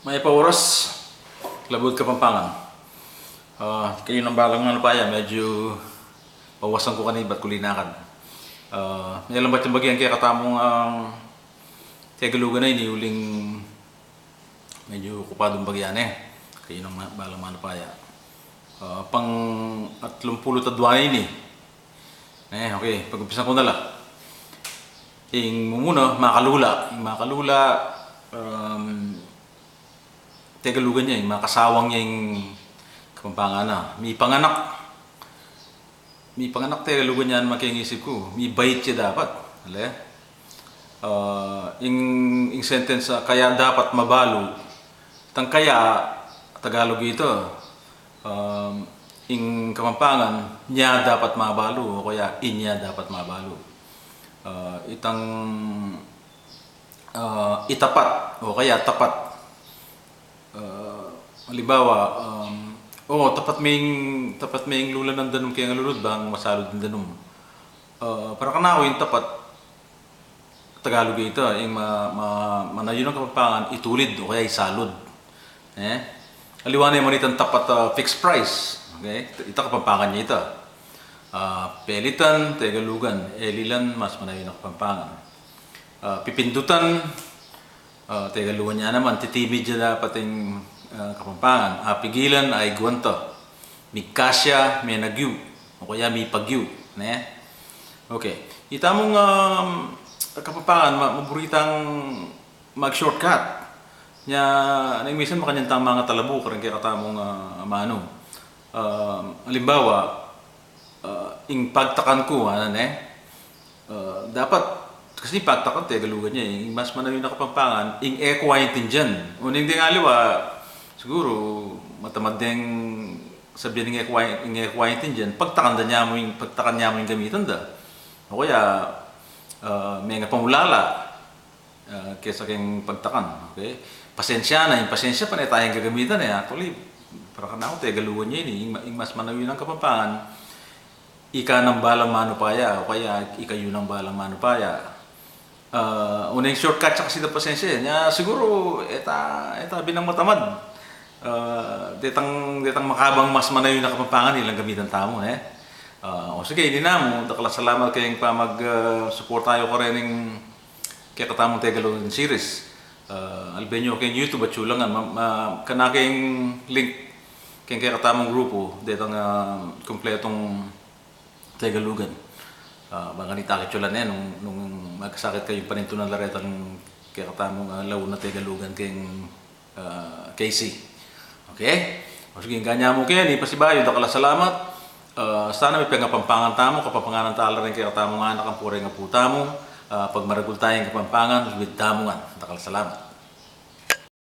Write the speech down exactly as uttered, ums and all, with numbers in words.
Mayap a oras, Labuad Kapampangan. Ah, kayu nang balang manupaya, medyu bawasan ku kanibat ku linakad. Ah, malambat yang bagya ing kekatamung, ah, Tegalugan a ini uling medyu okupadung bagya ne. Kayu nang ma-, balang manupaya. Ah, pang-atlumpulu't adwa ini. Eh, okay, pag-umpisan ku na la. Ing mumuna, makalula. Ing makalula, um, Tegalugan ya, ing makasawang ya ing Kapampangan na. Mipanganak. Mipanganak Tegalugan ya, makinisip ku. Mibait ya dapat. Ale? Ah, ing, ing sentence, ah, kaya dapat mabalu. Itang kaya, Tagalog ita. Um, ing Kapampangan, nya dapat mabalu, o kaya inya dapat mabalu. Ah, itang, ah, itapat, o kaya tapat. Ah, alimbawa, um, o, tapat me ing, tapat me ing lula nang danum keng alulud bang masalud ing danum. Ah, para kanaku ing tapat, Tagalog ita, ing ma-, ma-, manayun a Kapampangan, itulid o kaya isalud. Eh? Aliwa na naman itang tapat, ah, fixed price. Okay? Ita Kapampangan ya ita. Ah, pelitan, Tegalugan, elilan, mas manayun a Kapampangan. Ah, pipindutan, ah, Tegalugan ya naman, titimid ya dapat ing, ah, Kapampangan. Apigilan, aiguan ta. Migkasya, menagyu, o kaya mipagyu, ne? Okay. Ita mung, um, Kapampangan, ma-, maburi tang mag-shortcut. Nya, neng minsan makanyan tang mangatalabu kareng kekatamung, ah, amanu. Um, alimbawa, ah, ing pagtakan ku, ana ne? Ah, dapat, kasi pagtakan Tegalugan ya, ing mas manayun a Kapampangan, ing e ku aintindian. Uling deng aliwa, siguru, matamad deng sabian ing e ku ai-, ing e ku aintindian, pagtakan da nya mu ing, pagtakan nya mu ing gamitan da. O kaya, ah, mengapamulala, ah, kesa keng pagtakan, okay? Pasensya na, ing pasensya pane tayang gagamitan, eh. Actually, para kanaku, Tegalugan ya ini, ing ma-, ing mas manayun a Kapampangan, ika nang balang manupaya, o kaya ikayu nang balang manupaya. Ah, uneng shortcut ya kasi da pasensya, eh. Nya, siguru, e ta, e ta binang matamad. Ah, detang, detang makabang mas manayun a Kapampangan, ilang gamitan tamu, eh. Ah, o sige, ini namu, dakal a salamat keng pamag, ah, suporta yu kareng kekatamung Tegalugan series. Ah, alben yu keng YouTube at Chulangan, ma-, ma-, kena keng link keng kekatamung grupu, detang, ah, kumpletung Tegalugan. Ah, bang kanita ke Chulan, eh, nung, nung magkasakit kayu, panintunan la retang kekatamung, ah, laun a Tegalugan keng, ah, K C. Okay? O sige, ing kanyamu keni, pasibayu, dakal a salamat. Ah, sana mipengapampangan tamu, Kapampanganan ta la ring kekatamung anak, ampo reng apu tamu, ah, pagmaragul taya ing Kapampangan, subid tamu ngan. Dakal a salamat.